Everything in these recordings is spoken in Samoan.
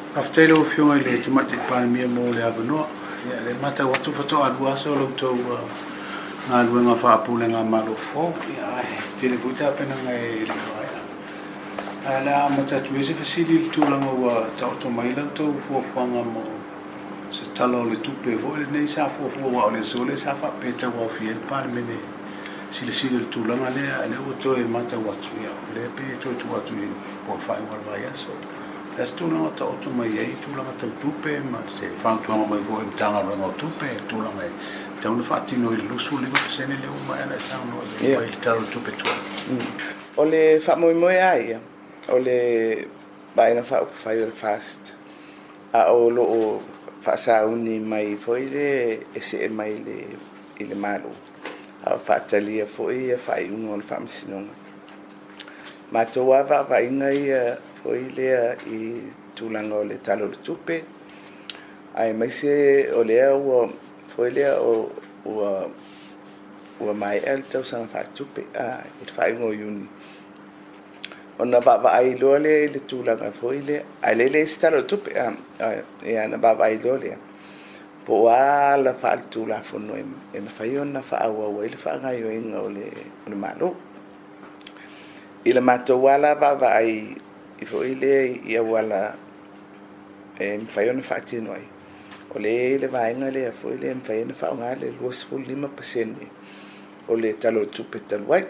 Faafetai i lau Afioga i le Tamaitai Palemia mo le avanoa. Ia, o lea e matau atu faatoa 2 aso la outou galuega faa-Pulega Malo fou, ae tele foi tapenaga e le i maea. Ae o le a amata atu ia se fesili i le tulaga ua taoto mai la outou fuafuaga mo se Tala o le Tupe foi lenei sa fuafua, aua o le aso lea sa faapea e tauaofia ai le Palemene e silasila i le tulaga lea, a o lea ua toe matau atu, ia, o lea e pei e toe tuu atu i po o le faaiuga o le vaiaso. O le a se tulaga o taoto mai ai tulaga tau tupe ma se fautuaga mai foi i le Matagaluega o Tupe i le tulaga e tatau ona faatino i le 25% lea ua maea ona e saunoa i ai i le Tala o le Tupe tuai? O le faamoemoe lava ia, o le Vaega Faaupufai o le FAST, a o lo o faasauni mai foi le e see mai i le Malo, a o faatalia foi faaiuga o le Faamasinoga. Matou lava vaavaaiga ia foi lea i tulaga o le Tala o le Tupe, aemaise o lea ua foi lea ua maea le tausaga faaletupe i le faaiuga o Iuni, ona vaavaai loa lea i le tulaga foi lea, ae lea e leai se Tala o le Tupe, ona vaavaai loa lea po o a ala faaletulafono e mafai ona faaauau ai le faagaoioiga o le Malo. I le matou lava la vaavaai foi lea i auala e mafai ona faatino ai, o lea e i ai le vaega lea foi lea e mafai ona faaaoga le 25% o le Tala o le Tupe talu ai.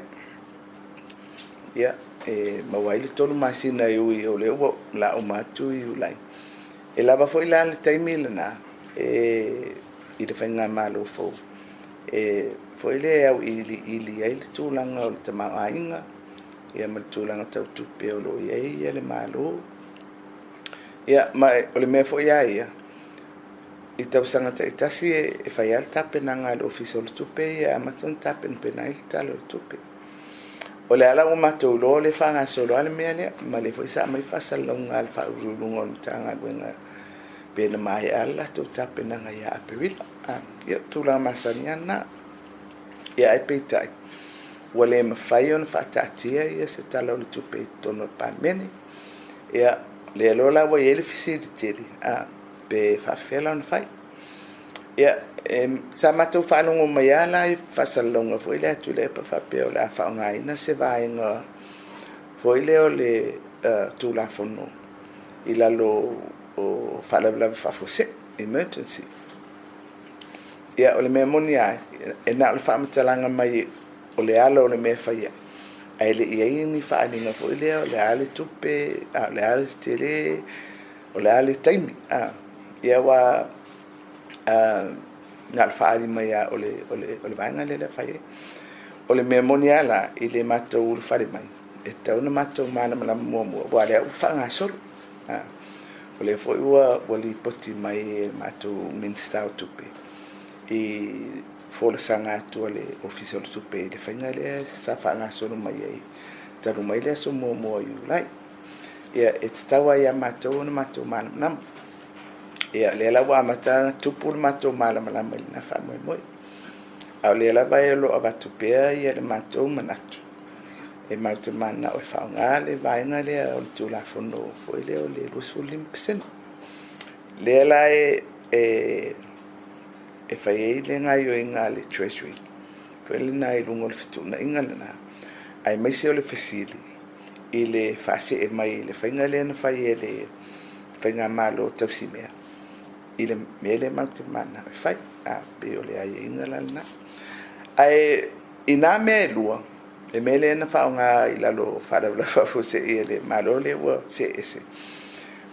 Ia, e maua ai le 3 masina e ui o lea ua o le a uma atu Iulai, e lava foi la le taimi lena i le faigamalo fou e foi lea e auiliili ai le tulaga o le tamaoaiga ma le tulaga tau tupe o lo o i ai le Malo. Ia ma o le mea foi lava ia, i tausaga taitasi e fai lava le tapenaga a le Ofisa o le Tupe ia e amata ona tapenapena ai le Tala o le Tupe. O lea la ua matou iloa o lea e faagasolo lava le mea lea, ma o lea foi sa aumai faasalalauga a le Ofisa Sili o Pulega o le Matagaluega pe na maea lava le latou tapenaga ia Aperila. Ia o tulaga masani lava na. Ae peitai, ua le mafai ona faataatia se Tala o le Tupe i totonu o le Palemene. Ia, lea loa la ua i ai le fesili tele, pe faapefea la ona fai? Ia, sa matou faalogo mai lava la i faasalalauga foi lea a Tuilaepa faapea o le a faaaogaina se vaega foi lea o le Tulafono i lalo o faalavelave faafuasei, emergency. Ia, o le mea moni lava, e na o le faamatalaga mai o le ala o le mea e fai ai, ae le i i ai ni faaaliga foi lea o le a le tupe, a o le a le tele, o le a le taimi. Ia aua na o le faaali mai lava o le vaega lea o le a fai ai. O le mea moni lava la i le matou ulufale mai, e tatau ona matou malamalama muamua, aua o lea ua faagasolo. O lea foi ua lipoti mai e le matou Minisita o Tupe i folasaga atu a le Ofisa o le Tupe i le faiga lea sa faagasolo mai ai talu mai le aso 1 o Iulai. Ia, e tatau lava ia matou ona matou malamalama. Ia, o lea la ua amata ona tupu le matou malamalama i lena faamoemoe. A o lea lava o lo o avatu pea le matou manatu, e matou te mananao e faaaoga le vaega lea o le Tulafono foi lea o le 25%. Lea la e fai ai le gaoioiga a le Treasury foi lena i luga o le fetuunaiga lena, aemaise o le fesili i le faasee mai i le faiga lea na fai e le faigamalo tausimea i le mea lea matou te mananao e fai. Pei o le aiaiga la lena. Ae i na mea e lua, le mea lea na faaaoga i lalo o faalavelave faafuasei a le Malo lea ua see ese,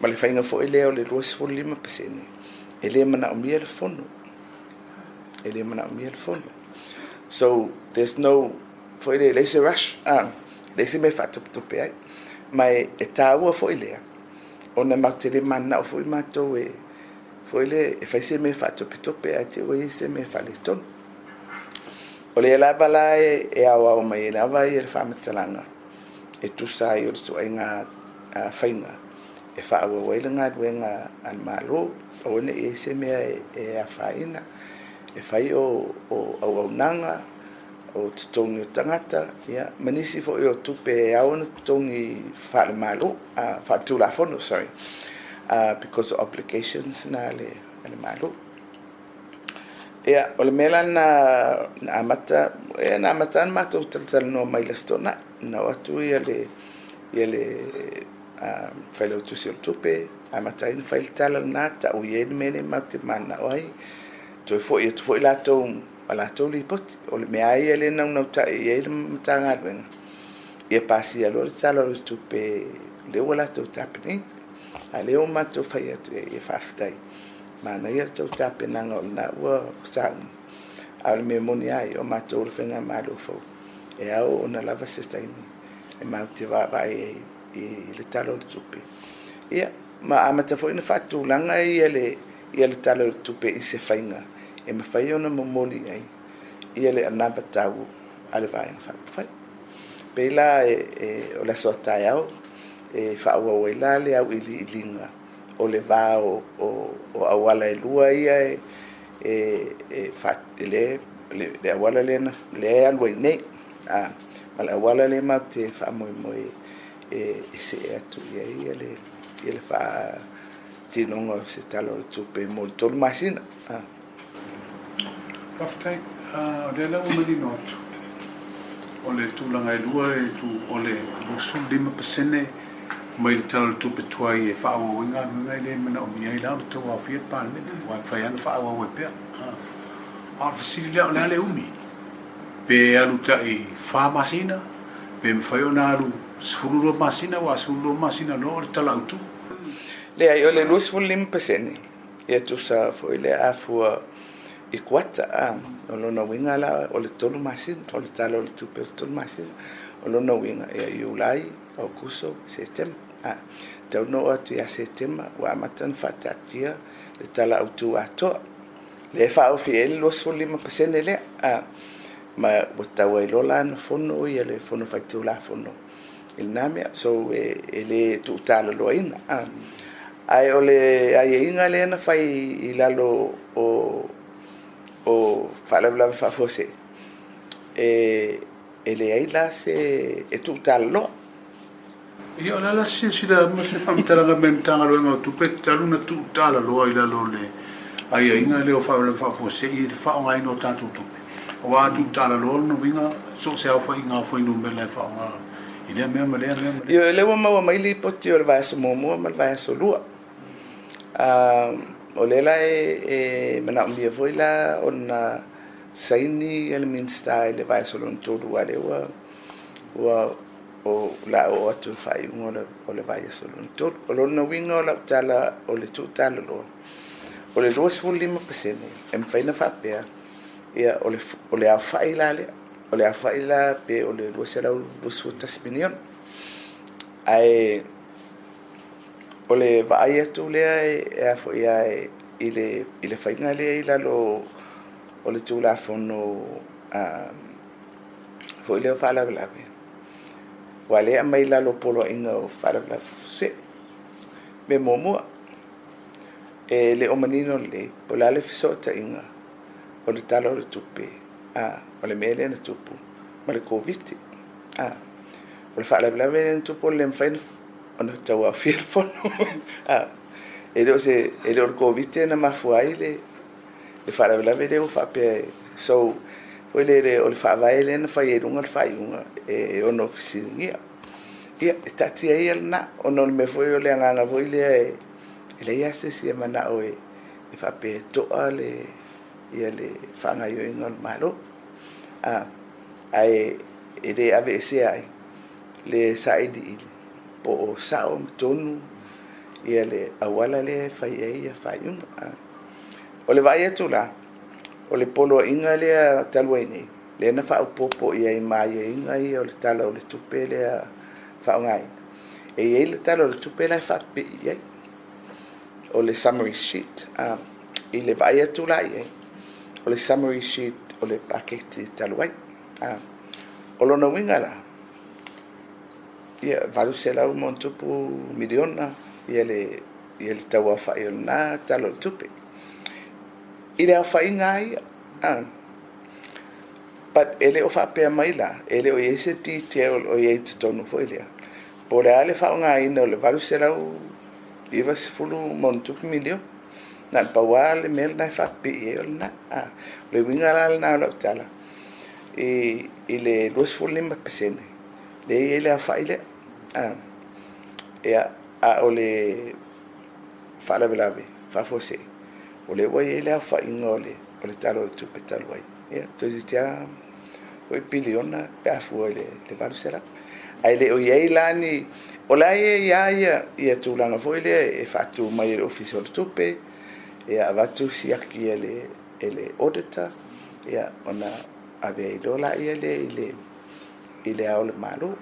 ma le faiga foi lea o le 25%, e le manaomia le fono. E le manaomia le fono. So, there's no, foi lea, e leai se rush, leai se mea e faatopetope ai. Ma e taua foi lea, ona matou te le mananao foi matou e foi lea e fai se mea faatopetope ae te i ua i ai se mea e faaletonu. O lea lava la e aoao mai ai lava le faamatalaga e tusa ai o le ituaiga faiga e faaauau ai le galuega a le Malo, aua ne i i ai se mea e afaina, e fai o auaunaga, o totogi o tagata, ma nisi foi o tupe e ao ona totogi faale-Malo, faale-Tulafono, sorry. Because o obligations na a le Malo. Ia, o le mea la lena na amata, ia na amata lava ona matou talatalanoa mai i le Aso Toonai, na o atu le Failautusi o le Tupe amata ai ona fai le tala lena, tau i ai le mea lea matou te mananao ai, toe foi atu foi latou ma latou lipoti. O le mea lava ia lea e naunautai i ai le Matagaluega, ia pasia loa le Tala o le Tupe lea ua latou tapenaina. A o lea ua matou fai atu i ai, ia faafetai, manaia le tou tapenaga o lena ua sauni, a o le mea moni lava ia, o matou o le faigamalo fou, e ao ona lava se taimi e matou te vaavaai ai i le Tala o le Tupe, ia ma amata foi ona faatulaga le Tala o le Tupe i se faiga e mafai ona momoli ai le anavatau a le Vaega Faaupufai. E pei la o le aso a taeao e faaauau ai la le auiliiliga o le va o auala e lua ia, le auala lea e alu ai nei ma le auala lea matou te faamoemoe e see atu i ai le faatinoga o se Tala o le Tupe mo le 3 masina. Faafetai. O lea la ua manino atu, o le tulaga e lua, o le 25% mai le Tala o le Tupe tuai e faaauau ai galuega e le manaomia ai la ona tauaofia le Palemene, aua e mafai lava ona faaauau ai pea. A o le fesili lea, o le a le umi? Pe alu tai 4 masina, pe mafai ona alu 12 masina, aua a 12 masina loa o le Tala Autu. Leai, o le 25% ia tusa foi lea a fua i kuata, o lona uiga la o le 3 masina, o le Tala o le Tupe o le 3 masina. O lona uiga, ia Iulai, Aokuso, Setema. Tau ona oo atu ia Setema ua amata ona faataatia le Tala Autu atoa, lea e faaofi ai le 25% lea, ma ua tau ai loa la ona fono le Fono Faitulafono i lena mea. So e le tuutalaloaina. Ae o le aiaiga lea na fai i lalo o faalavelave faafuasei, e leai la se e tuutalaloa. Ia, o le a la se silasila ma se faamatalaga mai le Matagaluega o Tupe, talu ona tuutalaloa i lalo o le aiaiga lea o faalavelave faafuasei i le faaaogaina o tatou tupe? Aua a tuutalaloa lona uiga, so o se aofaiga o fuainumera e faaaoga i lea mea ma lea mea ma lea. Ioe, o lea ua maua mai lipoti o le vaiaso muamua ma le vaiaso lua. O lea la e manaomia foi la ona saini le Minisita i le vaiaso lona tolu, aua o lea ua o le a oo atu i le faaiuga o le vaiaso lona tolu. O lona uiga o lau tala o le tuutalaloa, o le 25% e mafai ona faapea, ia, o le aofai la lea, o le aofai la pe o le $221 miliona. Ae o le vaai atu lea e a foi i le faiga lea i lalo o le Tulafono foi lea o faalavelave, aua o lea e aumai i lalo o Poloaiga o Faalavelave Faafuasei. Mea muamua, e le o manino lelei po o le a le fesootaiga o le Tala o le Tupe o le mea lea na tupu ma le Koviti. O le faalavelave lea na tupu o le le mafai ona tauaofia le fono. E le o le Koviti na mafua ai le faalavelave lea ua faapea. So, foi lele o le faavae lea na fai ai i luga le faaiuga e ono fesiligia. Ia, e taatia ia lena, ona o le mea foi o le agaga foi lea e leai lava se isi e manao e faapea e to'a le faagaoioiga o le Malo. Ae e le aveesea ai le sailiili po o sao ma tonu le auala lea e fai ai faaiuga. O le vaai atu la, o le poloaiga lea talu ai nei, lea na faaopoopo i ai ma aiaiga ia o le Tala o le Tupe lea faaaogaina, e i ai le Tala o le Tupe la e faapipii i ai, o le summary sheet. I le vaai atu la i ai, o le summary sheet o le paketi talu ai. O lona uiga la, ia $800+ miliona le tauaofai o lena Tala o le Tupe. I le aofaiga lava ia, but e le o faapea mai la, e le o i ai se detail o i ai i totonu foi lea, po o le a le faaaogaina o le 90+ miliona. Na o le pau lava le mea lena e faapipii ai o lena. O le uiga la lena o lau tala i le 25% lea e i ai le aofai lea. Ia, a o le faalavelave faafuasei, o lea ua i ai le aofaiga o le Tala o le Tupe talu ai, ia, toeitiiti lava oi piliona pe a fua i le 800. Ae le o i ai la ni... O la e i ai lava ia tulaga foi lea e faatu mai e le Ofisa o le Tupe, ia avatu siaki e le auditor, ia ona ave ai loa lea i le Ao o le Malo.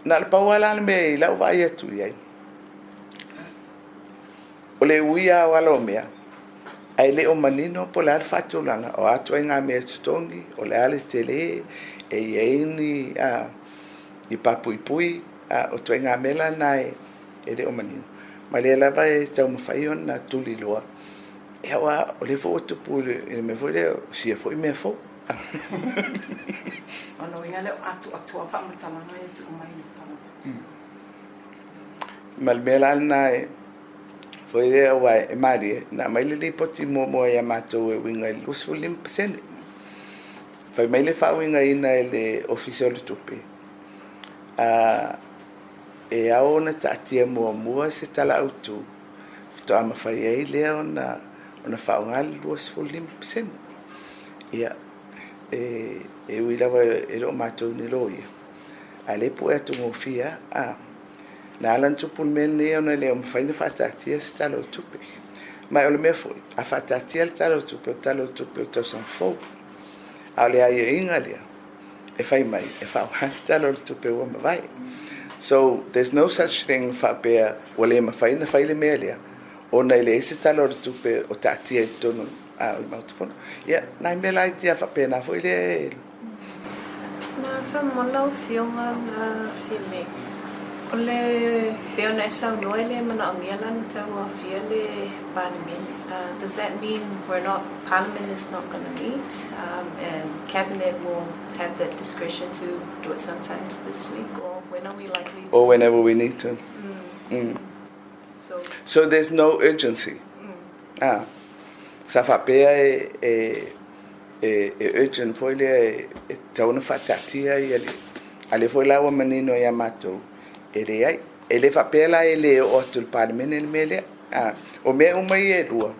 Na o le pau lava la le mea i lau vaai atu i ai, o le ui lava o ala o mea, ae le o manino po o le a le faatulaga o a ituaiga mea e totogi, o le a le tele, e i ai ni papuipui, o ituaiga mea la na e le o manino, ma o lea lava e taumafai ona tuliloa, aua o lea foi ua tupu i le mea foi lea o sia foi mea fou. O lona uiga e le o atoatoa faamatalaga ia e tuu mai i le Tala. Ma le mea la lena foi lea aua e malie na aumai le lipoti muamua ia matou e uiga i le 25%. Fai mai le faauigaina e le Ofisa o le Tupe, e ao ona taatia muamua se tala autu faatoa mafai ai lea ona faaaoga le 25%. Ia, e ui lava e le o matou ni loia, a o lea e pue atu gofie lava. Na ala ona tupu le mea lenei ona e le mafai ona faataatia se Tala o le Tupe. Ma o le mea foi, a faataatia le Tala o le Tupe, o le Tala o le Tupe o le tausaga fou. A o le aiaiga lea e fai mai e faaaoga le Tala o le Tupe ua mavae. So there's no such thing faapea ua le mafai ona fai le mea lea ona e leai se Tala o le Tupe o taatia i totonu o le Maota Fono. Ia, nai mea laiti lava faapena foi lea. Na faamolemole lau Afioga na Fiame. O le pei ona e saunoa e le manaomia la ona tauaofia le Palemene. Does that mean we're not, Parliament is not going to meet and Cabinet will have that discretion to do it sometimes this week, or when are we likely to? Or whenever we need to. So, So there's no urgency. Ah. Sa faapea e urgent foi lea e tatau ona faataatia ia le a lea foi la ua manino ia matou e leai. E le faapea la e le oo atu i le Palemene le mea lea. Ah. O mea uma ia e lua,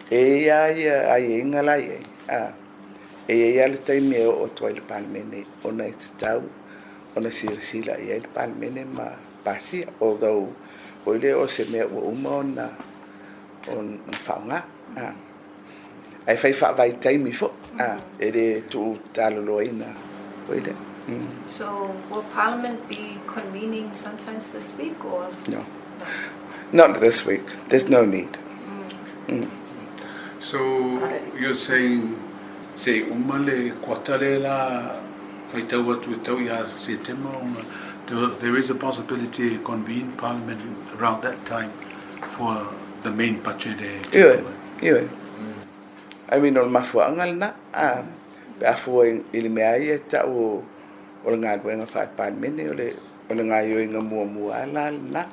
e i ai ia aiaiga la i ai. Ah. E i ai lava le taimi e oo atu ai i le Palemene ona e tatau ona silasila i ai le Palemene ma pasia. Although, foi lea o se mea ua uma ona faaaoga. Ah. Ae fai faavaitaimi foi. Ah. E le tuutalaloaina foi lea. So will Parliament be convening sometimes this week or? No. Not this week. There's no need. I see. So you're saying se uma le kuata le la faitau atu e tau ia Setema ona there is a possibility to convene Parliament around that time for the main budget e Ioe, ioe. I mean, o le mafuaaga lena, pe a fua i le mea ia e tau o le galuega faale-Palemene, o le gaioiga muamua la lena.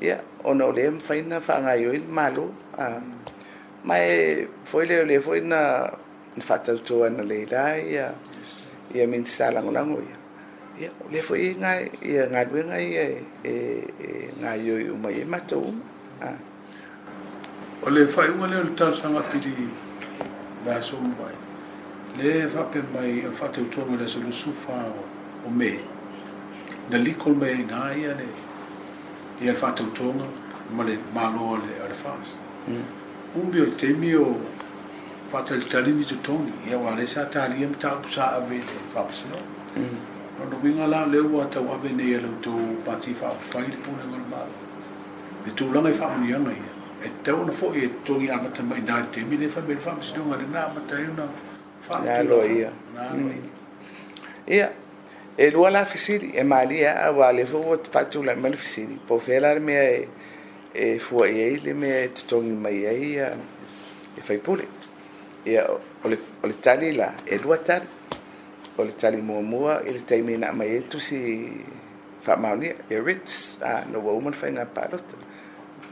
Ia, ona o lea e mafai ona faagaioi le Malo. Ma e foi lea o lea foi na faatauto analeila ia Minisita Lagolago ia. Ia, o lea foi e ia galuega ia e gaioi uma i ai matou uma. O le faaiuga lea o le talosaga pili le aso mai le faapea mai o le faatautoga i le aso 24 o Me na liko mai ai ina ia le ia le faatautoga ma le malo o le FAST. Umi o le taimi o faatalitali ni totogi, ia aua o lea sa talia mataupu sa ave i le faamasinoga. Lona uiga la o lea ua tauave nei e la outou Pati Faaupufai le Pulega o le Malo. Le tulaga i faamanuiaga ia, e tatau ona foi e totogi amata mai ina i le taimi lea e fai mai ai le faamasinoga lena amata ai ona Na aloaia. Na aloaia. Ia, e lua la fesili, e malie lava aua o lea foi ua faatulai mai le fesili, po o fea la le mea e fua i ai le mea e totogi mai ai e faipule. Ia, o le tali la, e lua tali. O le tali muamua i le taimi na aumai ai tusi faamaonia ia writs ina ua uma le faiga palota.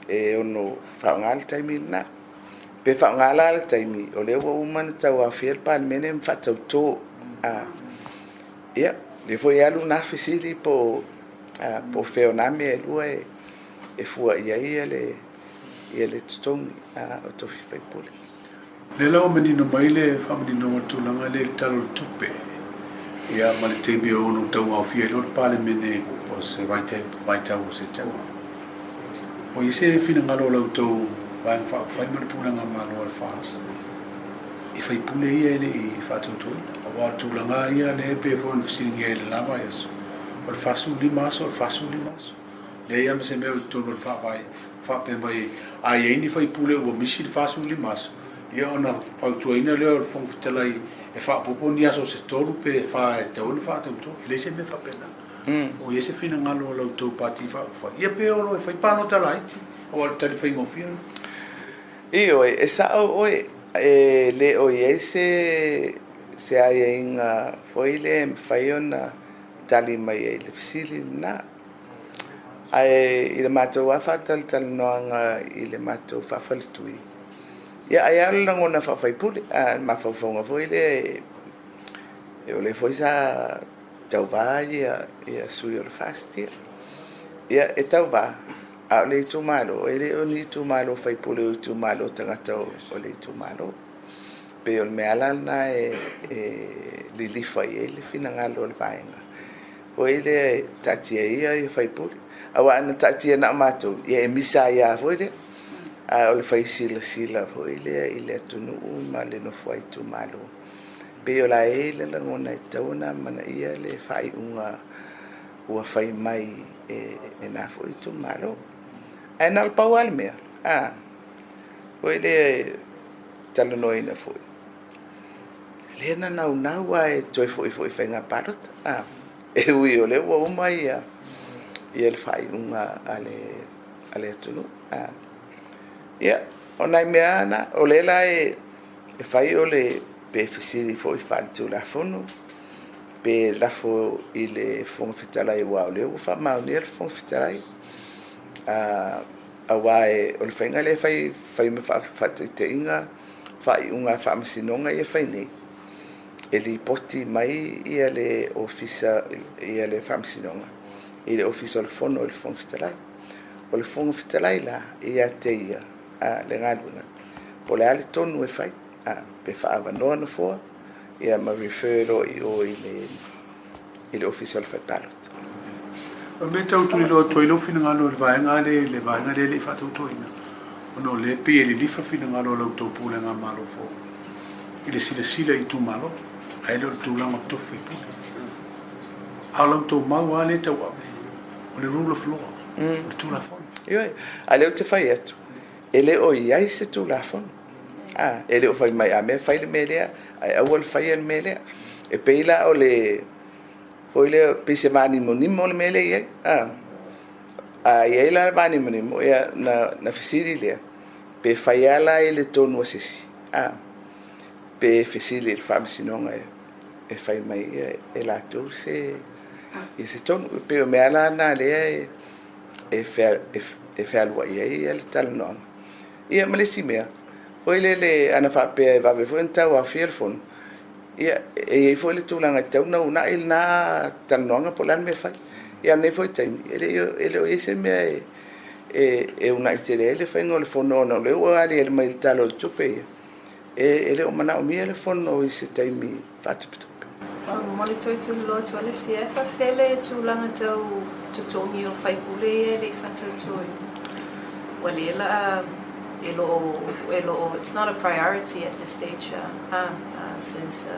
E ono faaaoga le taimi lena. Pe faaaoga la le taimi o lea ua uma ona tauaofia le Palemene ma faatauto. Ia, lea foi e alu lena fesili po o fea o na mea e lua e fua i ai le totogi o tofi faipule. O lea la ua manino mai le faamaninoga o le tulaga lea i le Tala o le Tupe, ia ma le taimi e ono tauaofia ai loa le Palemene po o se vaitau o Setema. Ua i ai se finagalo o la outou Vaega Faaupufai ma le Pulega Malo a le FAST i faipule ia e le i faatautoina? Aua o le tulaga lava ia lea e pei foi ona fesiligia i le la vaiaso, o le 45 aso, o le 45 aso. Leai lava ma se mea o i totonu o le Faavae o faapea mai a i ai ni faipule ua misi le 45 aso, ia ona fautuaina lea o le Fofoga Fetalai e faaopoopo ni aso se tolu pe fa e tatau ona faatauto. E leai se mea faapena. Ua i ai se finagalo o la outou Pati Faaupufai, ia pe o lo e fai palota laiti, aua o le tali faigofie lena. Ioe, e sao oe, e le o i ai se aiaiga foi lea e mafai ona tali mai ai i le fesili lena. Ae i le matou lava faatalatalanoaga i le matou faafaletui, ia ai lava o le lagona faafaipule, a le mafaufauga foi lea o lea foi sa tauva ia sui o le FAST ia. Ia e tauva, a o le itumalo, e le o ni itumalo faipule o itumalo tagata o le itumalo. Pei o le mea la lena e lilifa i ai le finagalo o le vaega foi lea e taatia ia faipule. Aua ana taatia na o matou, ia e misa ai lava foi lea. A o le fai silasila foi lea i le atunuu ma le nofo a itumalo, pei o la e i ai le lagona e tatau ona amanaia le faaiuga ua fai mai e na foi itumalo. Ae na o le pau lava le mea, a, foi lea e talanoaina foi, lea na naunau lava e toe foi foi i faiga palota. A, e ui o lea ua uma ia le faaiuga a le atunuu. A, ia, o nai mea lava na, o lea la e fai o le, pe fesili foi faale-Tulafono, pe lafo i le Fofoga Fetalai, aua o lea ua faamaonia le Fofoga Fetalai. Aua o le faiga lea e fai, fai ma faataitaiga faaiuga a faamasinoga ia e fai nei, e lipoti mai ia le Ofisa, ia le Faamasinoga i le Ofisa o le Fono i le Fofoga Fetalai. O le Fofoga Fetalai la, ia te ia le galuega, po o le a le tonu e fai, pe faaavanoa nofoa, ia ma refer loa i o i le Ofisa o le Fale Palota. O le mea e tau tuliloa atu ai lou finagalo i le vaega lea i le vaega lea e le i faatautoina, ona o lea e pei e lilifa finagalo o la outou Pulega Malo fou i le silasila i itumalo, ae le o le tulaga o tofi faipule. A o la outou mau lava lea e tauave, o le rule of law, o le Tulafono. Ioe, a o lea ou te fai atu, e le o i ai se Tulafono. A, e le o fai mai a mea fai le mea lea, ae aua le faia le mea lea. E pei la o le, foi lea, pei se vanimonimo le mea lea e i ai. A, a i ai la le vanimonimo, ia na fesili lea, pe fai lava la i le tonu a se isi, a, pe fesili i le Faamasinoga e fai mai e latou se ia se tonu. E pei o mea la na lea e fealuai ai le talanoaga. Ia ma le isi mea, foi lele ana faapea e vave foi ona tauaofia le fono, ia e i ai foi le tulaga e tatau ona uunai lena talanoaga po o le a le mea e fai. Ia a o lenei foi taimi, e le o i ai se mea e uunai tele ai le faiga o le fono ona o lea ua aliali mai i le Tala o le Tupe ia, e le o manaomia le fono i se taimi faatupatupe. Mo le toe tuliloa atu a le FCA, e faafefea le tulaga tau totogi o faipule ia e le i faatautoina? Ua le la e lo o, e lo o, it's not a priority at this stage since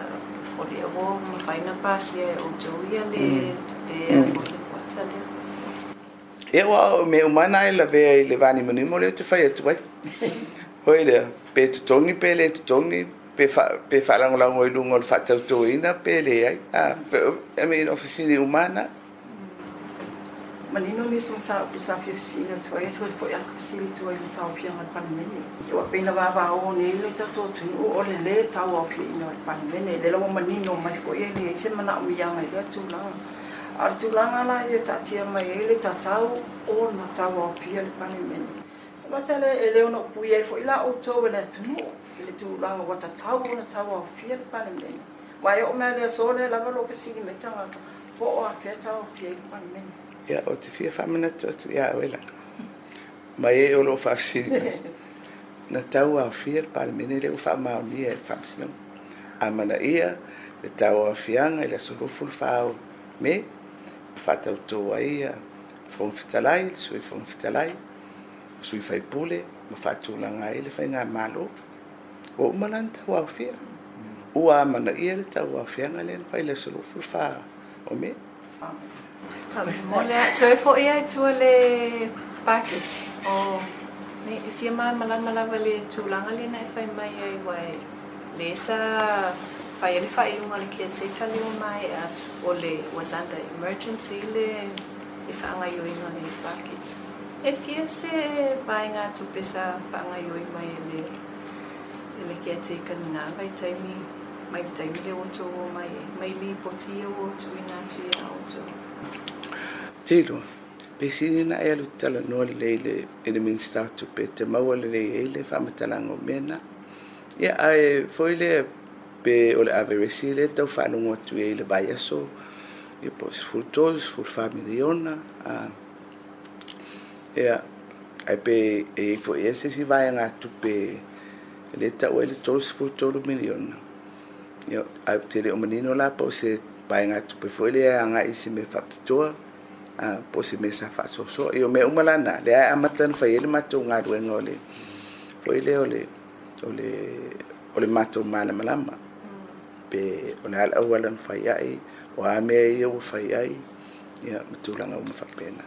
o lea ua mafai ona pasia e outou ia le le foi le quota lea. Ia, aua o mea uma lava na e lavea i le vanimonimo lea ou te fai atu ai. Foi lea, pe totogi pe le totogi, pe faalagolago i luga o le faatautoina pe leai. I mean, o fesili uma lava na. Manino nisi o mataupu sa fia fesili atu ai, toe foi atu fesili atu ai i le tauaofiaga o le Palemene. Ua pei na vavao nei le tatou atunuu o le lē tauaofiaina o le Palemene. Lea la ua manino mai foi e leai se manaomiaga i lea tulaga. A o le tulaga la ia e taatia mai ai le tatau ona tauaofia le Palemene, e mata lea e le ono puia ai foi la outou e le atunuu i le tulaga ua tatau ona tauaofia le Palemene. Aua e oo mai lava i le aso lea lava o lo o fesili mai tagata po o afea e tauaofia ai le Palemene. Ia, ou te fia faamanatu atu ia oe la, ma e o lo o faafesili mai, na tauaofia le Palemene lea ua faamaonia e le Faamasinoga. Amanaia le tauaofiaga i le aso 24 o Me, na faatauto ai le Fofoga Fetalai, le Sui Fofoga Fetalai, o sui usufono ma faatulaga ai le faigamalo. Ua uma la ona tauaofia. Ua amanaia le tauaofiaga lea na fai i le aso 24 o Me. Mo le a toe foi lava i tua le paketi o e fia malamalama lava i le tulaga lea na e fai mai ai aua lea sa fai ai le faaiuga a le caretaker lea ua maea atu o le was under emergency le faagaoioiga o le paketi. E fia se vaegatupe sa faagaoioi mai e le e le caretaker i lena vaitaimi mai le taimi lea ua outou omai ai, mai lipoti ia ua tuuina atu ia outou. Te iloa, pe sili ona e alu e te talanoa lelei i le Minisita o Tupe e te maua lelei ai le faamatalaga o mea na. Ia, ae foi lea pe o le averesi lea e tau faalogo atu i ai i le vaiaso, ia po o le $13, $14 miliona. Ia, ae pe e i ai foi ea se isi vaegatupe lea e tau ai le $33 miliona, ia, ae ou te le o manino la po o se vaegatupe foi lea e agai i se mea faapitoa, po o se mea sa faasoasoa. Ia o mea uma la na, lea e amata ona fai ai le matou galuega o le foi lea o le o le matou malamalama pe o le a le auala na fai ai, o a mea ia ua fai ai, ia ma tulaga uma faapena.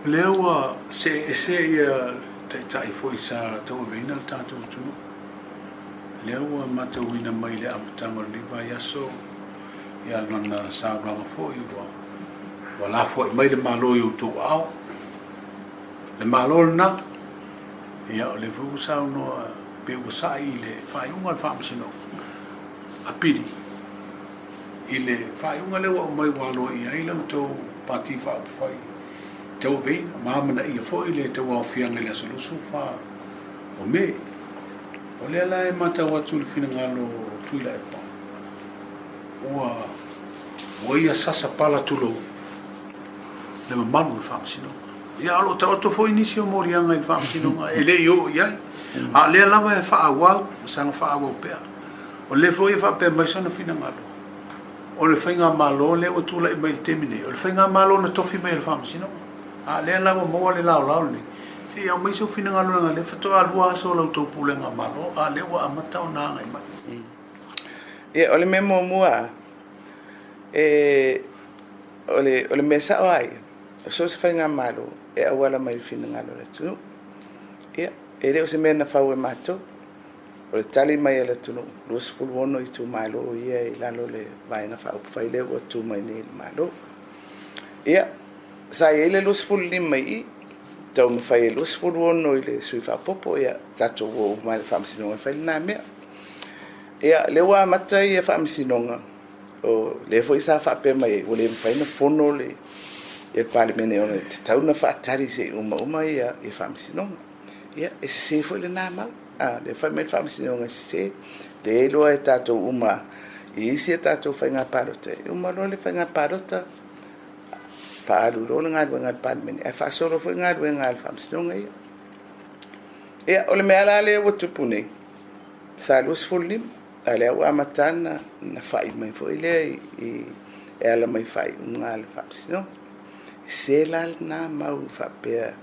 O lea ua see ese ia taitai foi sa tauaveina le tatou atunuu. O lea ua matauina mai i le amataga o lenei vaiaso ia lana saunoaga foi ua ua lafoai mai le Malo i outou aao. Le Malo lena, ia o lea foi ua saunoa pe ua sa'i i le faaiuga o le Faamasinoga Apili i le faaiuga lea ua aumai ua aloaia ai la outou Pati Faaupufai Tauaveina ma amanaia foi le tauaofiaga i le aso 24 o Me. O lea la e matau atu i le finagalo o Tuilaepa, ua ua ia sasa pala tulou le mamalu o le Faamasinoga. Ia, o lo o taoto foi nisi o moliaga i le Faamasinoga e le i oo i ai, a o lea lava e faaauau ma saga faaauau pea. O lea foi e faapea mai sona finagalo, o le faigamalo lea ua tulai mai i le taimi nei, o le faigamalo na tofi mai e le Faamasinoga. A o lea la ua maua le laolao lenei, se i aumai sou finagalo leaga o lea faatoa lua aso o la outou pulega Malo, a o lea ua amata ona agai mai. Ia, o le mea muamua lava, e, o le, o le mea sao lava ia, o so o se faigamalo e auala mai i le finagalo o le atunuu. Ia, e le o se mea na fau e matou. O le tali mai a le atunuu, 26 itumalo ia e i lalo o le Vaega Faaupufai lea ua tu mai nei i le Malo. Ia, sa i ai le 25 i i, taumafai e 26 i le sui faaopoopo, ia tatou o uma lava i le Faamasinoga e fai lena mea. Ia, lea ua amata ia Faamasinoga, o lea foi sa faapea mai ai, ua le mafai ona fono le Palemene ona e tatau ona faatali se i uma uma ia Faamasinoga. Ia, e sese foi lena mau. A, lea e fai mai le Faamasinoga e sese. Lea e iloa e tatou uma i isi a tatou faiga palota, e uma loa le faiga palota, faaalu loa le galuega a le Palemene, ae faasolo foi galuega a le Faamasinoga ia. Ia, o le mea la lea ua tupu nei, sa 25, a o lea ua amata ona fai mai foi lea e ala mai i faaiuga a le Faamasinoga. Se la lena mau faapea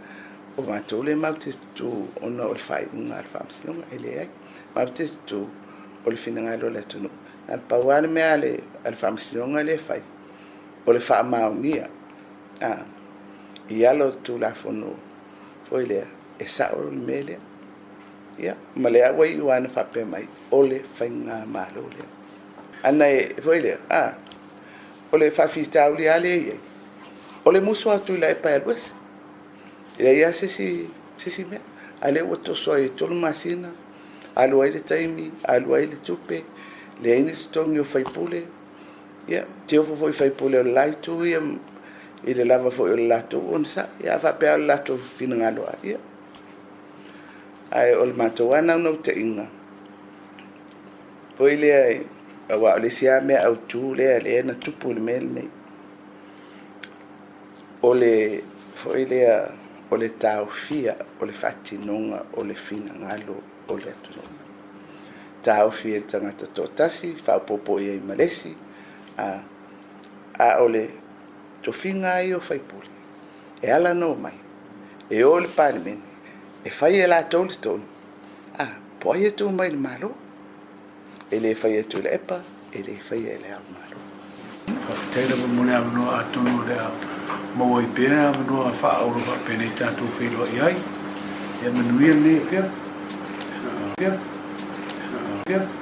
o matou lea matou te tutu ona o le faaiuga a le Faamasinoga, e leai. Matou te tutu o le finagalo o le atunuu. Na o le pau lava le mea a le Faamasinoga lea e fai, o le faamaonia i ala o le Tulafono foi lea e sao le mea lea. Ia, ma lea ua iu lava ina faapea mai, o le faigamalo lea. Ana e foi lea, o le faafitauli lava lea e i ai, o le musu lava o Tuilaepa e alu ese. E leai lava se isi mea. A o lea ua toso ai e 3 masina, alu ai le taimi, alu ai le tupe, leai ni totogi o sui usufono. Ia, te ofo foi i sui usufono o le la itu ia i le lava foi o le latou onosai. Ia a faapea lava o le latou finagalo lava, ia. Ae o le matou lava naunautaiga foi lea, aua o le isi lava mea autu lea lea na tupu i le mea lenei, o le foi lea o le taofia o le faatinoga o le finagalo o le atunuu. Taofi e le tagata toatasi, faaopoopo i ai ma le isi, a o le tofiga lava ia o sui usufono, e ala ona omai, e o i le Palemene, e fai e latou le tonu, po o ai e tu mai i le Malo. E le faia e Tuilaepa, e le faia e Le Ao o le Malo. Faafetai lava mo le avanoa, atonu o le a maua ai pea avanoa faaauuro faapenei tatou feiloai ai. Ia manuia lenei afiafi. Afiafi. Afiafi.